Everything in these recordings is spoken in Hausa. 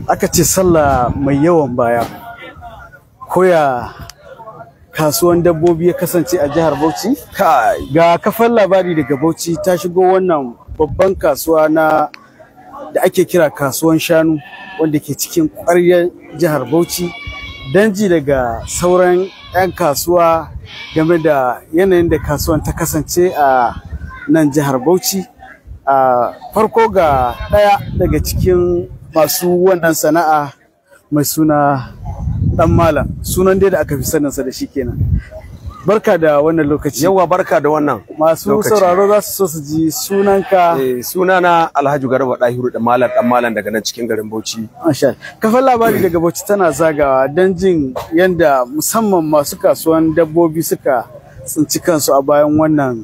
Aka ce sallah mai yawan baya. Koya kasuwan dabbobi ya kasance a jihar Bauchi? Kai. Ga kafan labari daga Bauchi ta shigo wannan babban kasuwa na da ake kira kasuwan shanu wanda ke cikin ƙwaryar jihar Bauchi don ji daga sauran 'yan kasuwa game da yanayin da kasuwan ta kasance a nan jihar Bauchi. A farko ga ɗaya daga cikin masu wannan sana'a mai suna Dan Malam, sunan dai da aka fi saninsa da shi kenan. Barka da wannan lokaci. Yawwa, barka da wannan masu lokaci. Sauraro za su so su ji sunanka. Sunana Alhaji Garba Dahiru da Malam Dan Malam daga nan cikin garin Bauchi. Masha. Kafan labari daga Bauchi tana zagawa don jin yadda musamman masu kasuwan dabbobi suka tsinci kansu a bayan wannan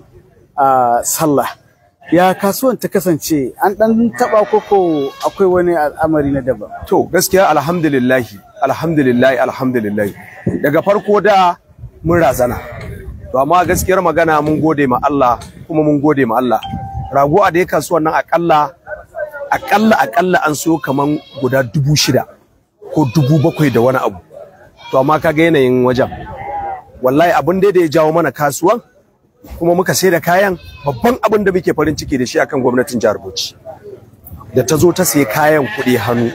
sallah. Ya kasuwan ta kasance, an dan taba koko akwai wani al'amari na daban? To gaskiya alhamdulillahi, alhamdulillahi, alhamdulillahi. Daga farko da mun razana. To amma gaskiyar magana mun gode ma Allah, kuma mun gode ma Allah. Rago a dai kasuwan nan akalla akalla akalla an so kaman guda 6,000 ko 7,000 da wani abu. To amma kaga yanayin wajen. Wallahi abin da ya jawo mana kasuwan kuma muka sai da kayan, babban abin da muke farin ciki da shi akan gwamnatin jihar Bauchi da ta zo ta sayi kayan kuɗi hannu,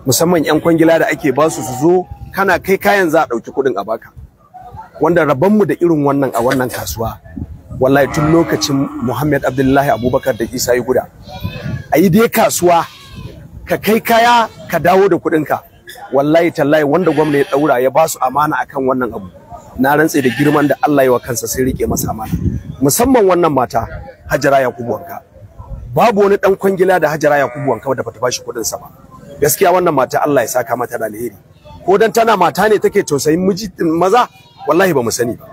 musamman 'yan kwangila da ake basu su zo kana kai kayan za a ɗauki kuɗin a baka, wanda rabonmu da irin wannan a wannan kasuwa wallahi tun lokacin Muhammad Abdullahi Abubakar da Isa Guda. A yi dai kasuwa ka kai kaya ka dawo da kuɗinka, wallahi tallahi wanda gwamna ya ɗaura ya basu amana akan wannan abu, na rantse da girman da Allah ya wa kansa sai rike masa amana. Musamman wannan mata Hajara Yakubu Wanka, babu wani dan kwangila da Hajara Yakubu Wanka da bata bashi kudin sa ba. Gaskiya wannan mata Allah ya saka mata da alheri. Ko dan tana mata ne take tausayin miji maza, wallahi ba mu sani ba,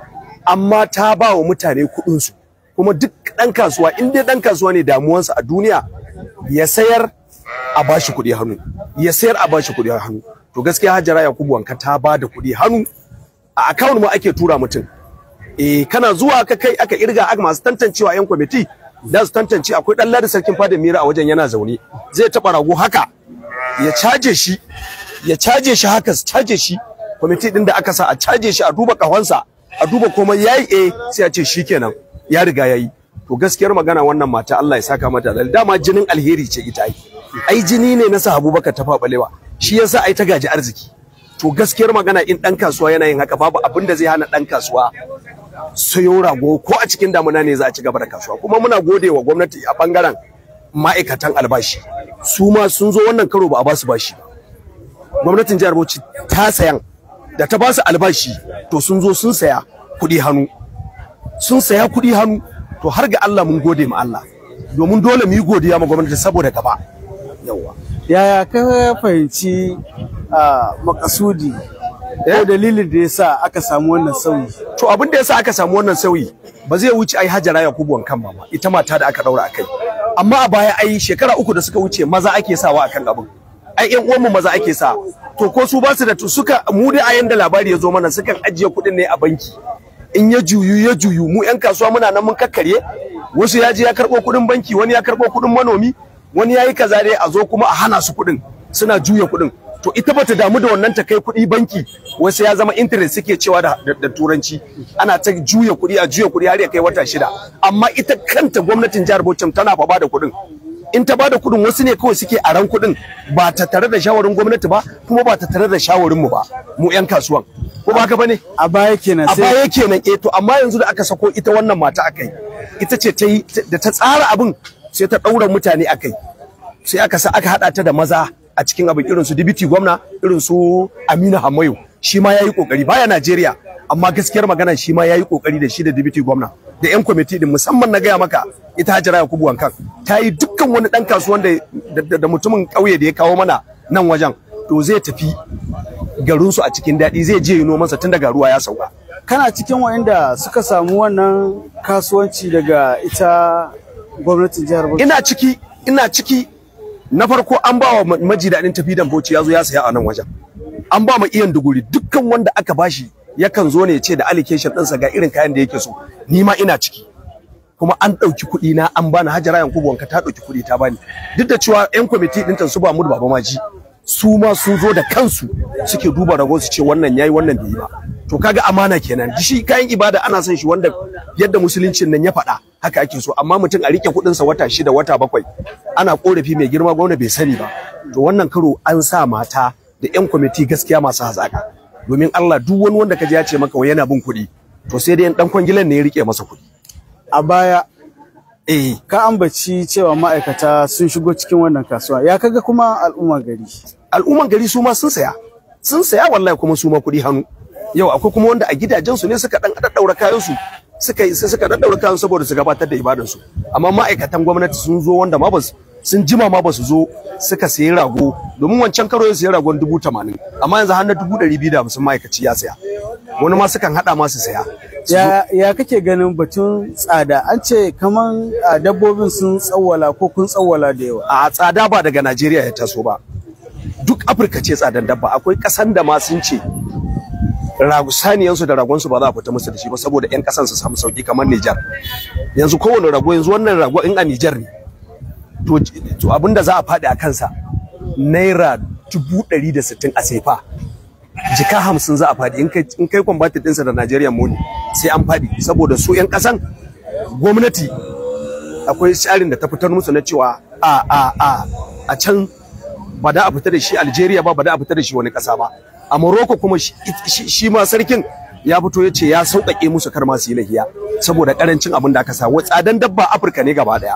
amma ta ba wa mutane kudin su. Kuma duk dan kasuwa, in dai dan kasuwa ne, damuwansa a duniya ya sayar a bashi kudi hannu, ya sayar a bashi kudi hannu. To gaskiya Hajara Yakubu Wanka ta ba da kudi hannu. A account mu ake tura mutum. Kana zuwa ka kai aka irga, aka masu tantancewa yan kwamiti da su tantance. Akwai dan Ladi sarkin fadin Mira a wajen yana zaune, zai taba rago haka ya caje shi, ya caje shi haka, su caje shi. Kwamiti din da aka sa a caje shi, a duba kahonsa, a duba komai yayi, sai a ce shikenan ya riga yayi. To gaskiyar magana wannan mata Allah ya saka mata da dama, jinin alheri ce ita. Ai jini ne na sa Abubakar ta fabalewa, shi yasa ai ta gaji arziki. To gaskiyar magana in dan kasuwa yana yin haka, babu abin da zai hana dan kasuwa sayo rago, ko a cikin damuna ne za a ci gaba da kasuwa. Kuma muna gode wa gwamnati a bangaren ma'aikatan albashi, su ma sun zo wannan karo ba a basu bashi ba. Gwamnatin jihar Bauchi ta sayan da ta basu albashi, to sun zo sun saya kuɗi hannu, sun saya kuɗi hannu. To har ga Allah mun gode ma Allah, domin dole mu yi godiya ma gwamnati saboda gaba. Yawwa. Yaya ka fahimci makasudi ko dalilin da yasa aka samu wannan sauyi? To abin da yasa aka samu wannan sauyi ba zai wuce ai Hajara Yakubu Wankan ba, ita mata da aka daura akai. Amma a baya ai shekara 3 da suka wuce maza ake sawa akan abin. Ai ƴan uwanmu maza ake sa. To ko su ba su da suka mu dai a yanda labari ya zo mana sukan ajiye kuɗin ne a banki. In ya juyu ya juyu, mu ƴan kasuwa muna nan mun kakkarye, wasu ya je ya karɓo kuɗin banki, wani ya karɓo kuɗin manomi, wani ya yi kaza, dai a zo kuma a hana su kuɗin, suna juya kuɗin. To ita bata damu da wannan ta kai kuɗi banki, wasu ya zama interest suke cewa da turanci, ana ta juya kuɗi, a juya kuɗi har ya kai wata 6. Amma ita kanta gwamnatin jihar Bauchi tana fa bada kuɗin. In ta bada kuɗin, wasu ne kawai suke aran kuɗin ba ta tare da shawarin gwamnati ba, kuma ba ta tare da shawarin mu ba mu yan kasuwan. Ko ba haka bane? A baya kenan. A baya kenan. To amma yanzu da aka sako ita wannan mata akai, ita ce ta yi da ta tsara abin, sai ta ɗaura mutane akai, sai aka sa aka haɗa ta da maza a cikin abin, irin su dibiti gwamna, irin su Aminu Hamayo, shi ma yayi kokari, baya Najeriya amma gaskiyar magana shi ma yayi kokari, da shi da dibiti gwamna da yan kwamiti din. Musamman na gaya maka ita Hajara Yakubu Wankan ta yi dukkan wani dan kasuwan da mutumin ƙauye da ya kawo mana nan wajen, to zai tafi garin su a cikin daɗi, zai je yi nomansa tun daga ruwa ya sauka. Kana cikin waɗanda suka samu wannan kasuwanci daga ita gwamnatin jihar Bauchi? Ina ciki, ina ciki. Na farko an ba wa maji daɗin tafi dan Bauchi, ya zo ya saya a nan wajen. An ba ma iyan duguri, dukkan wanda aka bashi yakan zo ne ya ce da allocation ɗinsa ga irin kayan da yake so. Ni ma ina ciki. Kuma an ɗauki kuɗi na an bani. Hajara Yakubu Wanka ta ɗauki kuɗi ta bani, duk da cewa 'yan kwamiti ɗinta su ba mu da Baba Maji Su ma sun zo da kansu suke duba rago su ce wannan yayi, wannan bai yi ba. To kaga amana kenan. Shi kayan ibada ana son shi wanda yadda musuluncin nan ya faɗa haka ake so. Amma mutum a rike kuɗin sa wata 6, wata 7 ana korafi, mai girma gwamna bai sani ba. To wannan karo an sa mata da yan kwamiti gaskiya masu hazaka, domin Allah duk wani wanda kaji ya ce maka wai yana bin kuɗi, to sai dai dan kwangilan ne ya rike masa kuɗi. A baya ka ambaci cewa ma'aikata sun shigo cikin wannan kasuwa, ya kaga kuma al'umman gari? Al'umman gari su ma sun saya, sun saya wallahi, kuma su ma kuɗi hannu. Yau akwai kuma wanda a gidajensu ne suka dan daddaura kayan su, suka daddaura kayan saboda su gabatar da ibadan su. Amma ma'aikatan gwamnati sun zo, wanda ma basu sun jima ma basu zo suka sayi rago, domin wancan karo ya sayi ragon 80,000, amma yanzu har na 250,000 ma'aikaci ya saya. Wani ma sukan hada ma su saya. Ya kake ganin batun tsada? An ce kaman dabbobin sun tsawwala ko kun tsawwala da yawa. A tsada ba daga Najeriya ya taso ba, duk Afirka ce tsadan dabba. Akwai kasan da ma sun ce saniyansu da ragonsu ba za a fita musu da shi ba saboda yan kasan su samu sauki, kamar Nijar. Yanzu kowane rago, yanzu wannan rago in a Nijar ne, to abinda za a faɗi a kansa naira 160,000 a sefa, jika 50 za a faɗi. In kai kwambatin ɗinsa da Najeriya money sai an faɗi, saboda su yan kasan gwamnati akwai tsarin da ta fitar musu na cewa a a a a can ba da a fita da shi Algeria ba, ba da a fita da shi wani ƙasa ba. A Morocco kuma shi ma sarkin ya fito ya ce ya sauƙaƙe musu kar ma su yi lahiya saboda ƙarancin abin da aka sa. Tsadan dabba Afirka ne gaba ɗaya,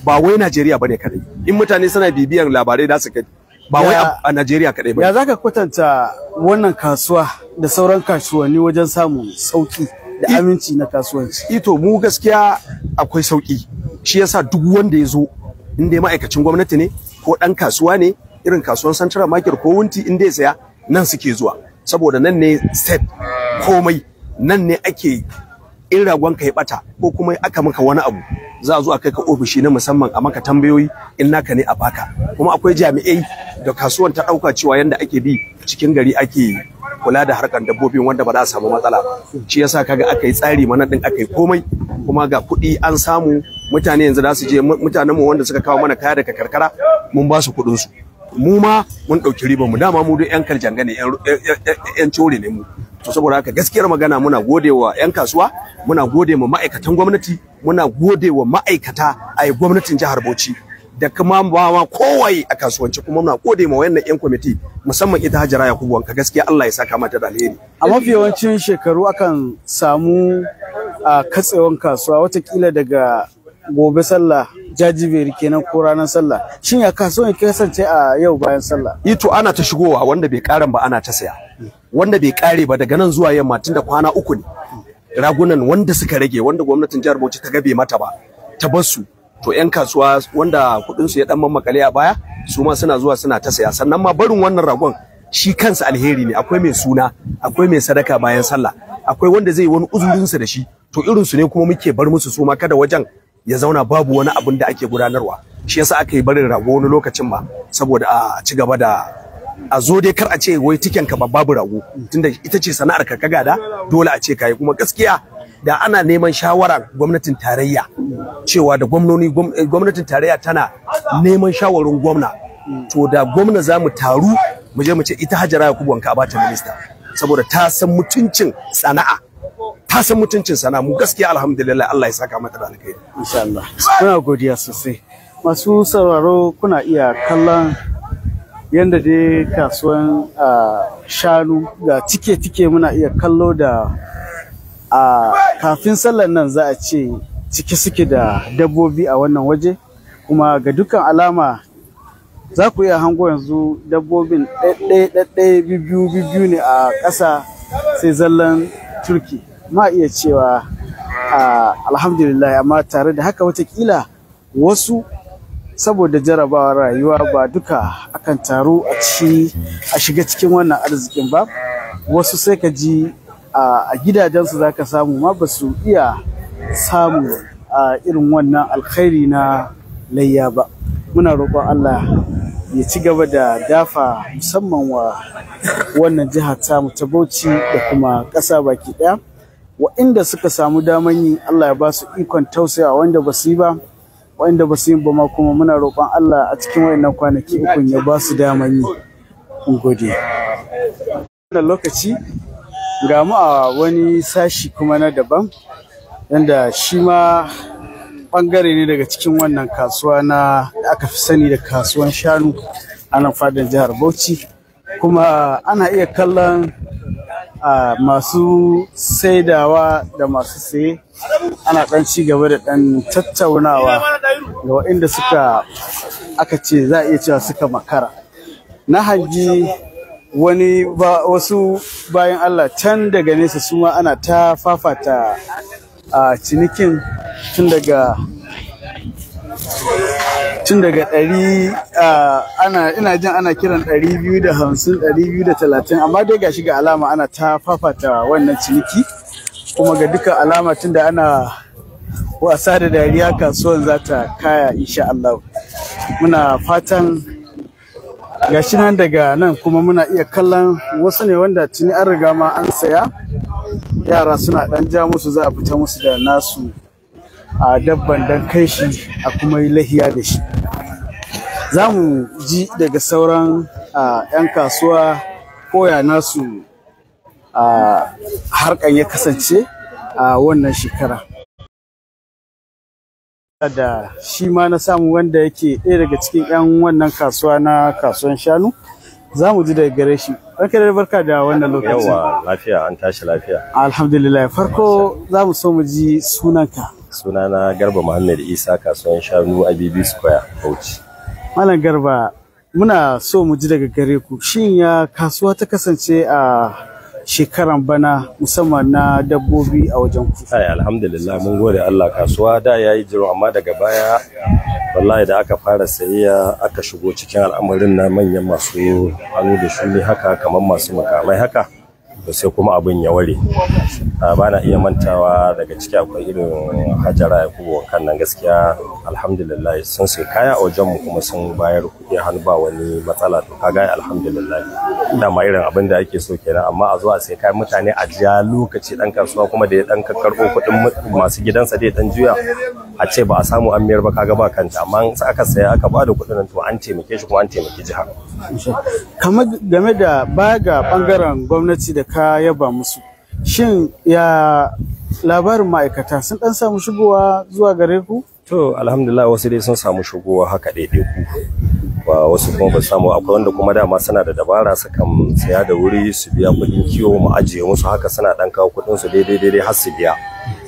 ba wai Najeriya bane kadai. In mutane suna bibiyan labarai da su kai, ba wai a Najeriya kadai ba. Ya zaka kwatanta wannan kasuwa da sauran kasuwanni wajen samun sauki da aminci na kasuwanci? Ito mu gaskiya akwai sauki, shi yasa duk wanda ya zo, in dai ma'aikacin gwamnati ne ko ɗan kasuwa ne, irin kasuwan Central Market ko Wunti, in dai saya nan suke zuwa, saboda nan ne step komai, nan ne ake in ragon ka ya bata ko kuma aka maka wani abu, za a zo a kai ka ofishi na musamman a maka tambayoyi, in naka ne a baka. Kuma akwai jami'ai da kasuwan ta dauka cewa yanda ake bi cikin gari ake kula da harkar dabbobin, wanda ba za a samu matsala ba. Shi yasa kaga aka yi tsari mana din, aka yi komai, kuma ga kuɗi an samu. Mutane yanzu za su je, mutanen mu wanda suka kawo mana kaya daga karkara mun ba su kuɗin su, mu ma mun ɗauki ribar mu. Dama mu duk yan kaljanga ne, yan core ne mu. To saboda haka gaskiyar magana muna gode wa yan kasuwa, muna gode ma ma'aikatan gwamnati, muna gode wa ma'aikata a gwamnatin jihar Bauchi da kuma ba ma kowaye a kasuwanci, kuma muna gode ma wayannan yan kwamiti, musamman ita Hajara Yakubu Wanka. Gaskiya Allah ya saka mata da alheri. A mafi yawancin shekaru akan samu a katsewan kasuwa, watakila daga gobe sallah, jajiberi kenan, ko ranar sallah. Shin ya kasuwan ya kasance a yau bayan sallah? Ito ana ta shigowa, wanda bai karan ba ana ta saya, wanda bai kare ba daga nan zuwa yamma, tunda kwana 3 ne ragunan wanda suka rage, wanda gwamnatin jihar Bauchi ta gabe mata ba ta bar su. To yan kasuwa wanda kudin su ya dan mammakale a baya, su ma suna zuwa suna ta saya. Sannan ma barin wannan ragon shi kansa alheri ne. Akwai mai suna, akwai mai sadaka bayan sallah, akwai wanda zai yi wani uzurin sa da shi. To irin su ne kuma muke bar musu su ma, kada wajen ya zauna babu wani abin da ake gudanarwa. Shi yasa aka yi barin rago wani lokacin ma, saboda a ci gaba da a zo dai, kar a ce wai tiken ka babu rago, tunda ita ce sana'ar ka gada, dole a ce kai. Kuma gaskiya da ana neman shawara gwamnatin tarayya, cewa da gwamnoni, gwamnatin tarayya tana neman shawarin gwamna, to da gwamna za mu taru mu je mu ce ita Hajara Yakubu Wanka a bata minista, saboda ta san mutuncin sana'a, ta san mutuncin sana'a. Mu gaskiya alhamdulillah, Allah ya saka mata da alkhairi. Insha Allah. Muna godiya sosai. Masu sauraro, kuna iya kallon yadda dai kasuwan shanu ga tike-tike, muna iya kallo da a kafin sallar nan za a ce cike suke da dabbobi a wannan waje. Kuma ga dukkan alama za ku iya hango yanzu dabbobin ɗaiɗaya ɗaiɗaya, biyu biyu ne a ƙasa, sai zallan turki. Ma iya cewa alhamdulillah, amma tare da haka watakila wasu saboda jarabawar rayuwa ba duka akan taru a ci a shiga cikin wannan arzikin ba. Wasu sai ka ji a gidajensu za ka samu ma ba su iya samu a irin wannan alkhairi na layya ba. Muna roƙon Allah ya ci gaba da dafa musamman wa wannan jiha tamu ta Bauchi da kuma ƙasa baki ɗaya. Waɗanda suka samu daman yi, Allah ya ba su ikon tausayawa wanda ba su yi ba, waɗanda ba su yi ba ma kuma muna roƙon Allah a cikin waɗannan kwanaki ukun ya ba su daman yi. Mun gode. Wannan lokaci ga mu a wani sashi kuma na daban, yanda shi ma bangare ne daga cikin wannan kasuwa na da aka fi sani da kasuwan shanu a nan fadin jihar Bauchi. Kuma ana iya kallon masu saidawa da masu saye, ana ɗan ci gaba da ɗan tattaunawa ga waɗanda suka aka ce za a iya cewa suka makara. Na hangi wani ba wasu bayan Allah can daga nesa, su ma ana ta fafata a cinikin tun daga 100, ana ina jin ana kiran 250, 230, amma dai gashi ga alama ana ta fafata wannan ciniki. Kuma ga duka alama, tun da ana wasa da dariya, kasuwan za ta kaya insha Allah. Muna fatan. Gashi nan daga nan kuma muna iya kallon wasu ne wanda tuni an riga ma an saya, yara suna dan ja musu, za a fita musu da nasu a dabban dan kai shi a kuma yi lahiya da shi. Za mu ji daga sauran 'yan kasuwa koya nasu harkan ya kasance a wannan shekara. Da shi ma na samu wanda yake ɗaya daga cikin 'yan wannan kasuwa na kasuwan shanu, za mu ji daga gare shi. Barka da barka da wannan lokaci. Yawa, lafiya, an tashi lafiya? Alhamdulillah. Farko za mu so mu ji sunanka. Sunana Garba Muhammad Isa, kasuwan shanu, Abibi Square, Bauchi. Malam Garba, muna so mu ji daga gare ku, shin ya kasuwa ta kasance a shekaran bana, musamman na dabbobi a wajen ku? Ai alhamdulillah, mun gode Allah. Kasuwa da yayi jiro, amma daga baya wallahi da aka fara sayayya, aka shigo cikin al'amarin na manyan masu hannu da shuni haka, kamar masu makamai haka, to sai kuma abin ya ware. Ba na iya mantawa, daga ciki akwai irin Hajara Yakubu Wankan nan. Gaskiya alhamdulillah, sun sai kaya a wajen mu kuma sun bayar kuɗi hannu, ba wani matsala. To kaga alhamdulillah, dama irin abin da ake so kenan. Amma a zo a sai kayan mutane a ja lokaci, dan kasuwa kuma da ya dan karɓo kuɗin masu gidansa dai dan juya, a ce ba a samu an miyar ba, kaga ba kanta. Amma in aka saya aka ba da kuɗin nan, to an taimake shi kuma an taimaki jiha. Kamar game da baya ga bangaren gwamnati da ka yaba musu, shin ya labarin ma'aikata, sun dan samu shigowa zuwa gare ku? To alhamdulillah, wasu dai sun samu shigowa haka ɗaiɗaiku ba, wasu kuma ba samu. Akwai wanda kuma dama suna da dabara, su kan saya da wuri su biya kuɗin kiwo, mu ajiye musu haka, suna ɗan kawo kuɗin su daidai daidai har su biya.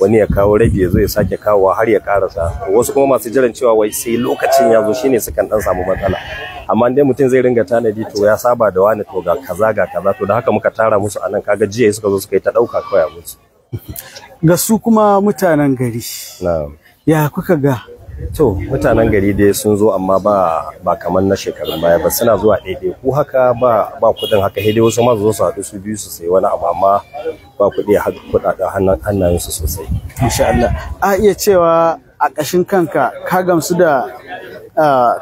Wani ya kawo rabi, ya zo ya sake kawowa har ya karasa. Wasu kuma masu jiran cewa wai sai lokacin ya zo, shine sukan ɗan samu matsala. Amma dai mutum zai ringa tanadi, to ya saba da wani, to ga kaza ga kaza, to da haka muka tara musu anan. Kaga jiya suka zo suka yi ta ɗauka kawai a musu. Ga su kuma mutanen gari, na'am, ya kuka ga? To mutanen gari dai sun zo, amma ba kamar na shekarun baya ba. Suna zuwa ɗaiɗai ko haka, ba kuɗin haka, sai dai wasu ma su zo su haɗu su biyu su sayi wani abu, amma ba kuɗi a kuɗaɗen hannayensu sosai. Insha Allah, a iya cewa a ƙashin kanka ka gamsu da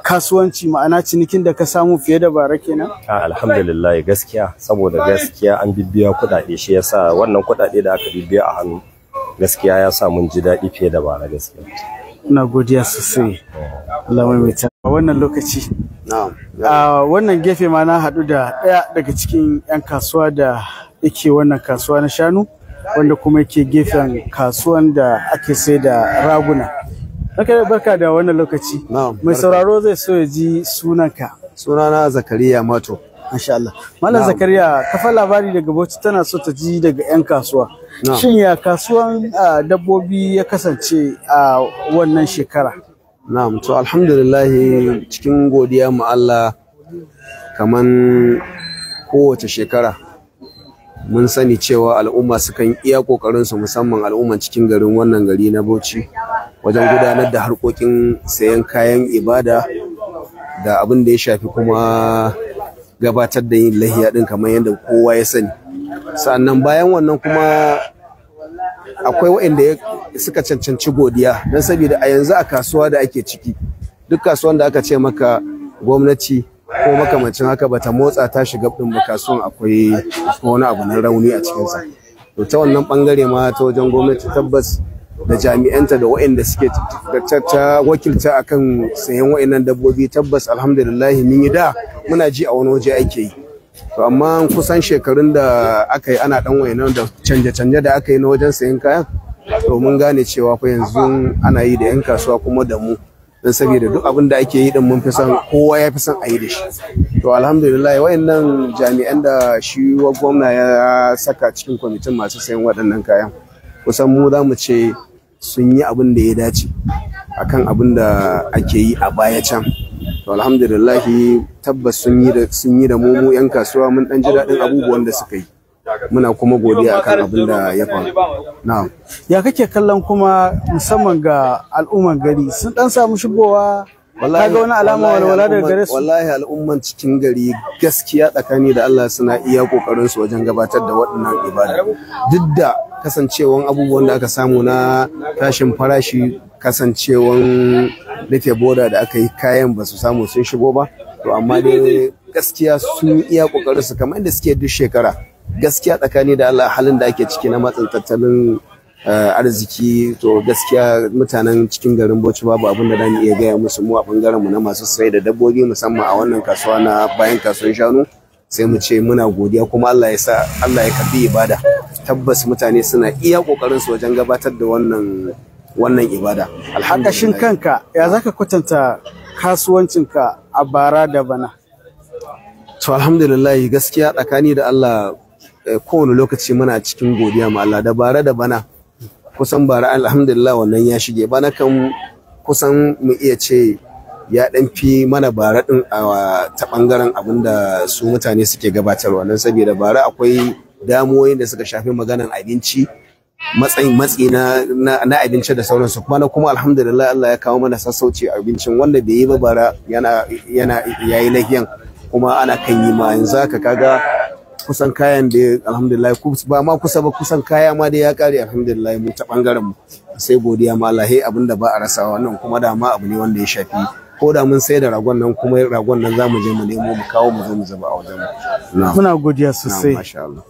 kasuwanci, ma'ana cinikin da ka samu fiye da bara kenan? Alhamdulillah, gaskiya, saboda gaskiya an bibbiya kuɗaɗe, shi yasa wannan kuɗaɗe da aka bibbiya a hannu gaskiya ya sa mun ji daɗi fiye da bara gaskiya. Ina godiya sosai. Allah maimaita. A wannan lokaci, Na'am. a wannan gefe ma na haɗu da ɗaya daga cikin 'yan kasuwa da yake wannan kasuwa na shanu, wanda kuma yake gefen kasuwan da ake sai da raguna. Barka barka da wannan lokaci. Na'am. Mai sauraro zai so ya ji sunanka. Sunana Zakariya Mato. Masha Allah. Malam Zakariya, kafa labari daga Bauchi tana so ta ji daga 'yan kasuwa. Na'am. Shin ya kasuwan dabbobi ya kasance a wannan shekara? Na'am, to alhamdulillah, cikin godiya mu Allah, kaman kowace shekara mun sani cewa al'umma sukan iya kokarin su, musamman al'umman cikin garin wannan gari na Bauchi, wajen gudanar da harkokin sayan kayan ibada da abin da ya shafi kuma gabatar da yin lahiya din, kamar yadda kowa ya sani. Sannan bayan wannan kuma akwai waɗanda suka cancanci godiya, don saboda a yanzu a kasuwa da ake ciki, duk kasuwan da aka ce maka gwamnati ko makamancin haka bata motsa ta shiga ɗin ba, kasuwan akwai wani abu na rauni a cikinsa. To ta wannan bangare ma, ta wajen gwamnati, tabbas da jami'anta da waɗanda suke da ta wakilta akan sayan waɗannan dabbobi, tabbas alhamdulillah, mun yi da muna ji a wani waje ake yi. To amma kusan shekarun da aka yi ana dan wayanan da canje-canje da aka yi na wajen sayan kayan, to mun gane cewa fa yanzu ana yi da 'yan kasuwa kuma da mu, don saboda duk abin da ake yi din mun fi son kowa ya fi son a yi da shi. To alhamdulillah, wayannan jami'an da shi gwamna ya saka cikin kwamitin masu sayan waɗannan kayan, kusan mu za mu ce sun yi abin da ya dace akan abin da ake yi a baya can. To alhamdulillah, tabbas sun yi da mu 'yan kasuwa mun dan ji daɗin abubuwan da suka yi, muna kuma godiya akan abin da ya faru. Na'am. Ya kake kallon kuma musamman ga al'umman gari, sun dan samu shigowa, kaga wani alama walwala daga gare su? Wallahi al'umman cikin gari, gaskiya tsakani da Allah, suna iya kokarin su wajen gabatar da waɗannan ibada, duk da kasancewan abubuwan da aka samu na tashin farashi, kasancewan rufe boda da aka yi, kayan ba su samu sun shigo ba. To amma dai gaskiya sun iya kokarin su kamar yadda suke duk shekara. Gaskiya tsakani da Allah, halin da ake ciki na matsin tattalin arziki, to gaskiya mutanen cikin garin Bauchi babu abin da zamu iya gaya musu mu a bangaren mu na masu sai da dabbobi, musamman a wannan kasuwa na bayan kasuwan shanu, sai mu ce muna godiya kuma Allah ya sa Allah ya karbi ibada. Tabbas mutane suna iya kokarin su wajen gabatar da wannan ibada. A ƙashin kanka, ya zaka kwatanta kasuwancinka a bara da bana? To alhamdulillah, gaskiya tsakani da Allah, kowane lokaci muna cikin godiya ma Allah. Da bara da bana, kusan bara alhamdulillah wannan ya shige, bana kan kusan mu iya ce ya dan fi mana bara din a ta bangaren abin da su mutane suke gabatarwa, nan saboda bara akwai damuwoyin da suka shafi maganan abinci, matsayin matsi na abinci da sauransu. Kuma na kuma alhamdulillah Allah ya kawo mana sassauci abincin, wanda bai yi ba bara yana yayi lahiyan, kuma ana kan yi ma yanzu haka. Kaga kusan kayan da alhamdulillah, ba ma kusa ba, kusan kaya ma da ya kare, alhamdulillah. Mu ta bangaren mu sai godiya ma Allah, he abinda ba a rasa wannan kuma da ma abu ne wanda ya shafi ko da mun sai da ragon nan, kuma ragon nan zamu je mu nemo mu kawo mu zo mu zuba a wajen mu. Muna godiya sosai. Masha Allah.